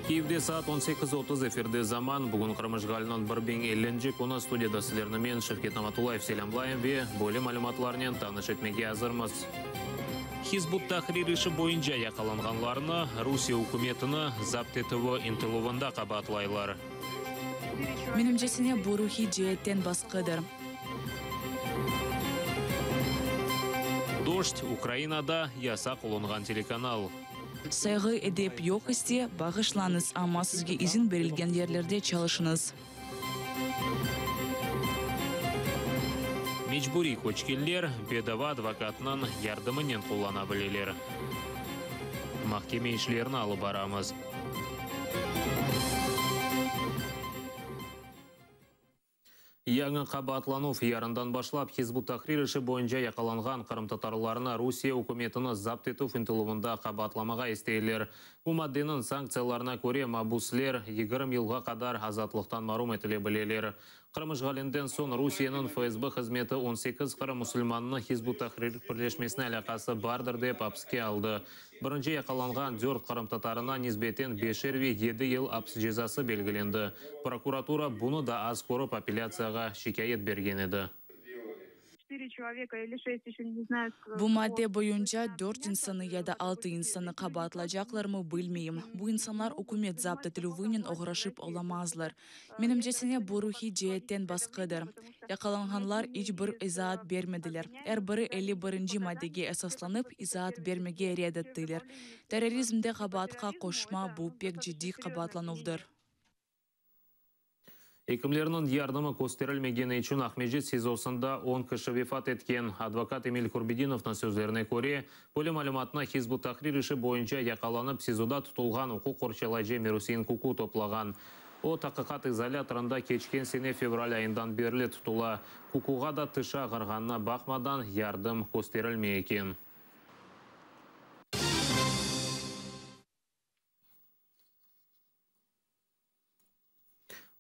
Kyivde saat 18:30, efirde Zaman. Bugün Qırım işğaliniñ 1050-nci künü. Studiyada sizlerni men, Şevket Namatullayev, selâmlayım ve böyle malümatlarnen tanış etmege azırmız. Hizb ut-Tahrir işi boyunca yaqalanğanlarnı Rusiye ükümetini zapt etüvi ıntıluvında qabaatlaylar. Menimcesine, bu ruhiy ceetten basqıdır. Dojd, Ukrainada yasaq olunğan telekanal. Sayğı, edep yoq ise, bağışlañız, amma sizge izin berilgen yerlerde çalışıñız. Mecburiy köçkenler bedava advokatnıñ yardımınen qullana bileler. Mahkeme işlerini alıp baramız. Yañı qabaatlanuv, yarından başlap Hizb ut-Tahrir işi boyunca yaqalanğan qırımtatarlarnı Rusiye ükümetini zapt etüv ıntıluvında qabaatlamağa isteyler. Bu maddeniñ sanktsiyalarına köre, mabusler 20 yılğa qadar azatlıqtan marum etile bileler. Qırım işğalinden soñ Rusiyeniñ FSB hızmeti 18 Qırım musulmanını Hizb ut-Tahrir birleşmesine alâqası bardır dep apiske aldı. Birinci yaqalanğan dört qırımtatarına nisbeten beşer ve yedi yıl apis cezası belgilendi. Prokuratura bunı da az körip apellâtsiyağa şikâyet bergen edi. Bu madde boyunca dört insanı ya da altı insanı qabaatlacaqlarmı bilmeyim. Bu insanlar ükümet zapt etilüvinen oğraşıp olamazlar. Menimcesine, bu ruhiy ceetten basqıdır. Yaqalanğanlar iç bir izaat bermediler. Er biri 51-nci maddege esaslanıp, izaat bermege red ettiler. Terrorizmde qabaatqa qoşma, bu pek ciddiy qabaatlanuvdır. Ekimlerniñ yardımı kösterilmegeni içün Aqmescit SİZOsında 10 kişi vefat etken. Advokat Emil Kurbedinovnıñ sözlerine köre, böyle malümatnı Hizb ut-Tahrir işi boyunca yaqalanıp SİZOda tutulğan uquq qorçalayıcı Emir-Usein Kuku toplağan. O, taqiqat izolâtorında keçken sene fevral ayından berli tutula. Kukuğa da tişi ağırğanına baqmadan yardım kösterilmey eken.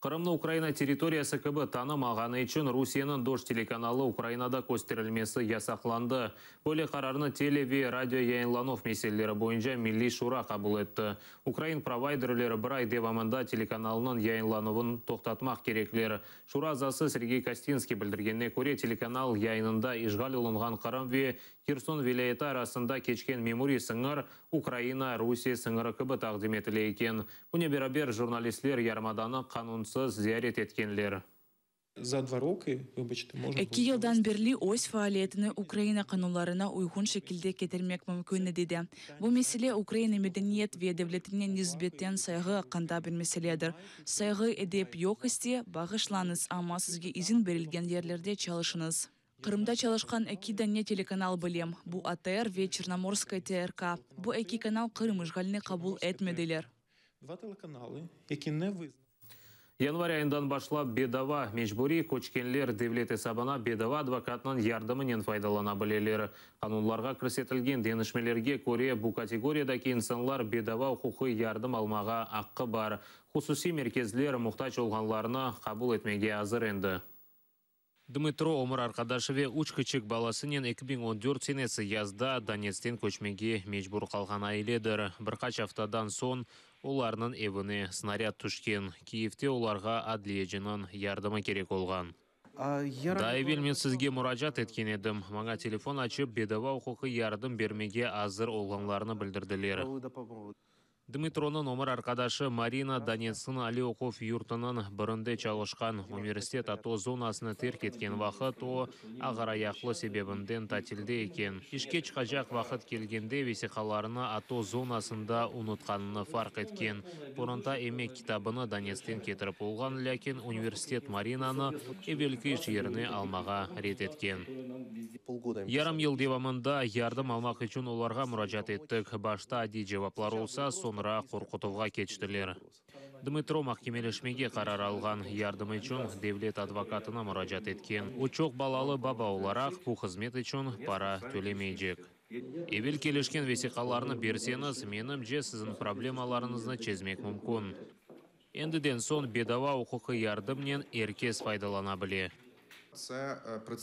Qırımnı Ukraina territoriyası kibi tanımağanı içün Rusiyeniñ Dojd telekanalı Ukrainada kösterilmesi yasaqlandı. Böyle qararnı tele ve radio yayınlanuv meseleleri boyunca Milliy şura qabul etti. Ukrain provayderleri bir ay devamında telekanalnıñ yayınlanuvın toqtatmaq kerekler. Şura azası Sergey Kostinskiy bildirgenine köre, telekanal yayınında işğal olunğan Qırım ve Herson vilâyeti arasında keçken memuriy sıñır Ukraina, Rusiye sıñırı kibi taqdim etile eken. Bunen beraber, jurnalistler yarımadanı qanunsız ziyaret etkenler. Za dva roki, vıbaçte, mojna Eki yıldan berli öz faaliyetini Ukraina qanunlarına uyğun şekilde ketirmek mümkün edi de. Bu mesele Ukraina medeniyet ve devletine nisbeten sayğı aqqında bir meseledir. Sayğı, edep yoq ise, bağışlañız, amma sizge izin berilgen yerlerde çalışıñız. Qırımda çalışqan eki dane telekanal bilem, bu ATR ve Çernomorskaya TRK. Bu eki kanal Qırım işğalini qabul etmediler. Dva telekanalı, yaki ne vıznali. Yanvar ayından başlap bedava mecburiy köçkenler devlet esabına bedava advokatnıñ yardımınen faydalana bileler. Qanunlarğa kirsetilgen deñişmelerge köre, bu kategoriyadaki insanlar bedava uquqiy yardım almağa aqqı bar. Hususiy merkezler muhtac olğanlarnı qabul etmege azır endi. Dmıtro ömür arqadaşı ve üç kiçik balasınen 2014 senesi yazda Donetskten köçmege mecbur qalğan ailedir. Bir qaç aftadan soñ olarnıñ evine snarâd tüşken. Kiyevde olarğa adliyeciniñ yardımı kerek olğan. Daa evel men sizge muracaat etken edim. Maña telefon açıp, bedava uquqiy yardım bermege azır olğanlarını bildirdiler. Dmıtronıñ ömür arqadaşı Marina Donetskniñ aliy oquv yurtunıñ birinde çalışqan. Universitet ATO zonasını terk etken vaqıt o, ağırayaqlı sebebinden tatilde eken. İşke çıqacaq vaqıt kelgende vesiqalarını ATO zonasında unutqanını farq etken. Qoranta emek kitabını Donetskten ketirip olğan, lâkin universitet Marinanı evelki iş yerine almağa red etken. Yarım yıl devamında yardım almaq içün olarğa muracaat ettik. Başta adiy cevaplar olsa, soñra qorqutuvğa keçtiler. Dmıtro mahkemeleşmege qarar alğan, yardım içün devlet advokatına muracaat etken. O, çoq balalı baba olaraq, bu hızmet içün para tölemeycek. Evel kelişken vesiqalarnı berseñiz, menimce, siziñ problemalarıñıznı çezmek mümkün. Endiden soñ bedava uquqiy yardımnen er kes faydalana bile.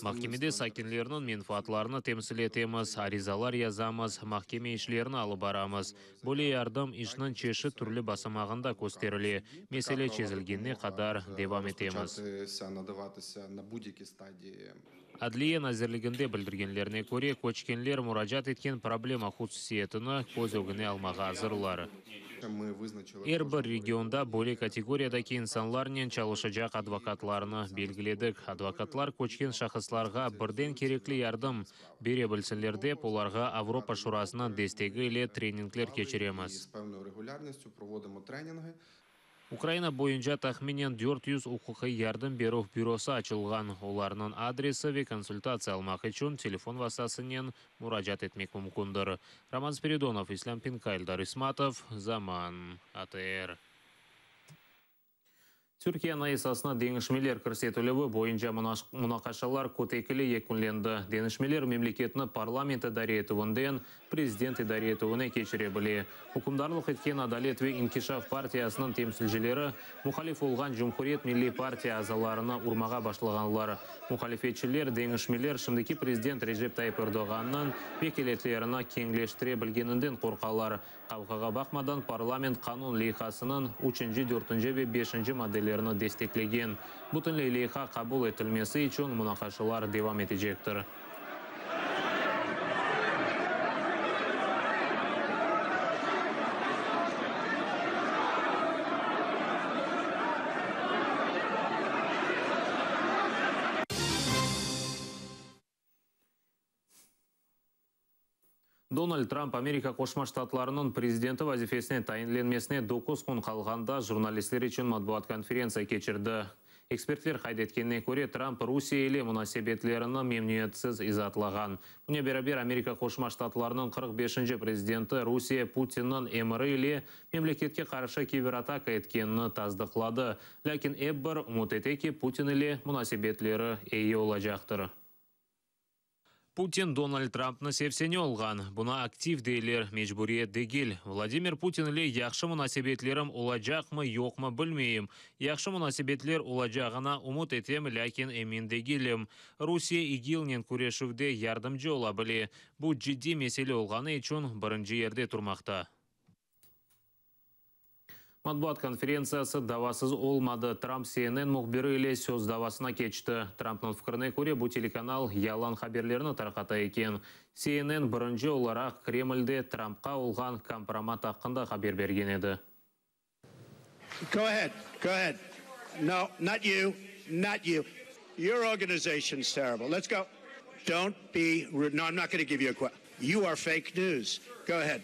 Mahkemede sakinlerniñ menfaatlarını temsil etemiz, arizalar yazamız, mahkeme işlerini alıp baramız. Böyle yardım işniñ çeşit türlü basamağında kösterile, mesele çezilgenine qadar devam etemiz. Adliye nazirliginde bildirgenlerine köre, köçkenler muracaat etken problema hususiyetini köz ögüne almağa azırlar. Er bir regionda böyle kategoriyadaki insanlarnen çalışacaq advokatlarnı belgiledik. Advokatlar köçken şahıslarğa birden kerekli yardım bere bilsinler dep, olarğa Avropa Şurasınıñ destegi ile treningler keçiremiz. Ukraina boyunca tahminen 400 uquqiy yardım berüv bürosı açılğan. Olarnıñ adresi ve konsultatsiya almaq içün telefon vastasınen muracaat etmek mümkündir. Roman Spiridonov, İslâm Pinkay, Eldar İsmatov, Zaman, ATR. Türkiye Anayasasına deñişmeler kirsetilüvi boyunca munaqaşalar kötekli yekünlendi. Deñişmeler memleketni parlament idare etüvinden prezident idare etüvine keçire bile. Ükümdarlıq etken Adalet ve inkişaf partiyasınıñ temsilcileri muhalif olğan Cumhuriyet milliy partiya azalarını urmağa başlağanlar. Muhalifetçiler deñişmeler şimdiki prezident Recep Tayyip Erdoğannıñ vekâletlerini keñleştire bilgeninden qorqalar. Qavğağa baqmadan, parlament qanun leyhasınıñ üçünci, dörtünci ve beşinci maddelerini desteklegen. Bütünley leyha qabul etilmesi içün munaqaşalar devam etecektir. Donald Trump Amerika Qoşma Ştatlarınıñ prezidenti vazifesine tayinlenmesine doquz kün qalğanda jurnalistler içün matbuat konferentsiya keçirdi. Ekspertler qayd etkenine köre, Trump Rusiye ile munasebetlerini memnüniyetsiz izaatlağan. Bunen beraber, Amerika Qoşma Ştatlarınıñ 45-nci prezidenti Rusiye Putinniñ emiri ile memleketke qarşı kiberataka etkenini tasdıqladı, lâkin ep bir ümüt ete ki, Putin ile munasebetleri eyi olacaqtır. Putin Donald Trumpnı sevse ne olğan? Buna aktiv deyler, mecburiyet degil. Vladimir Putin ile yahşı munasebetlerim olacaqmı, yoqmı bilmeyim. Yahşı munasebetler olacağına ümüt etem, lâkin emin degilim. Rusiye İGİLnen küreşüvde yardımcı ola bile. Bu ciddiy mesele olğanı içün birinci yerde turmaqta. Matbuat konferentsiyası davasız olmadı. Trump CNN mühbiri ile söz davasına keçti. Trumpnıñ fikrine köre, bu telekanal yalan haberlerni tarqata eken. CNN birinci olaraq Kremlde Trumpqa olğan kompromat aqqında haber bergen edi. Go ahead, go ahead. No, not you, not you. Your organization's terrible. Let's go. Don't be rude. No, I'm not going to give you a question. You are fake news. Go ahead.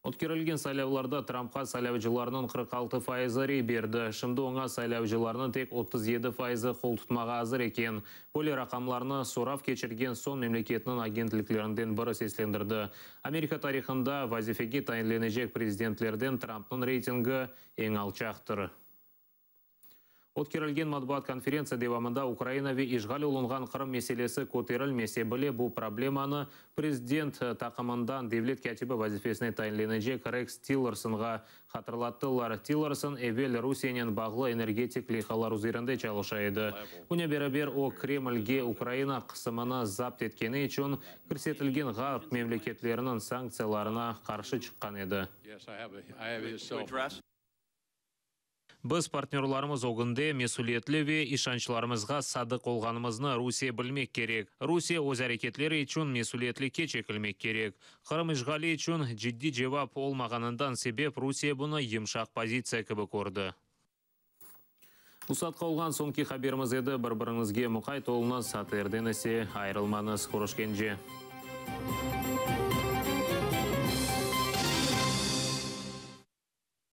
Ötkerilgen saylavlarda Trumpqa saylavcılarnıñ 46 fayızı rey berdi. Şimdi oña saylavcılarnıñ tek 37 fayızı qol tutmağa azır eken. Böyle raqamlarnı sorav keçirgen soñ memleketniñ agentliklerinden biri seslendirdi. Amerika tarihında vazifege tayinlenecek prezidentlerden Trumpnıñ reytingi eñ alçaqtır. Ötkerilgen matbuat konferentsiya devamında Ukraina ve işğal olunğan Qırım meselesi köterilmese bile, bu problemanı prezident taqımından devlet kâtibi vazifesine tayinlenecek Reks Tillersonğa hatırlattılar. Tillerson evel Rusiyenen bağlı energetik leyhalar üzerinde çalışa edi. Bunen beraber o, Kremlge Ukraina qısımını zapt etkeni içün kirsetilgen Ğarp memleketleriniñ sanktsiyalarına qarşı çıqqan edi. Biz partnörlarımız ögünde mesüliyetli ve işançlarımızğa sadıq olğanımıznı Rusiye bilmek kerek. Rusiye öz areketleri içün mesüliyetlikke çekilmek kerek. Qırım işğali içün ciddiy cevap olmağanından sebep Rusiye bunı yımşaq pozitsiya kibi kördi. Bu saatqa olğan soñki haberimiz edi. Bir-biriñizge muqayt oluñız, ATRden ise ayırılmañız. Körüşkence.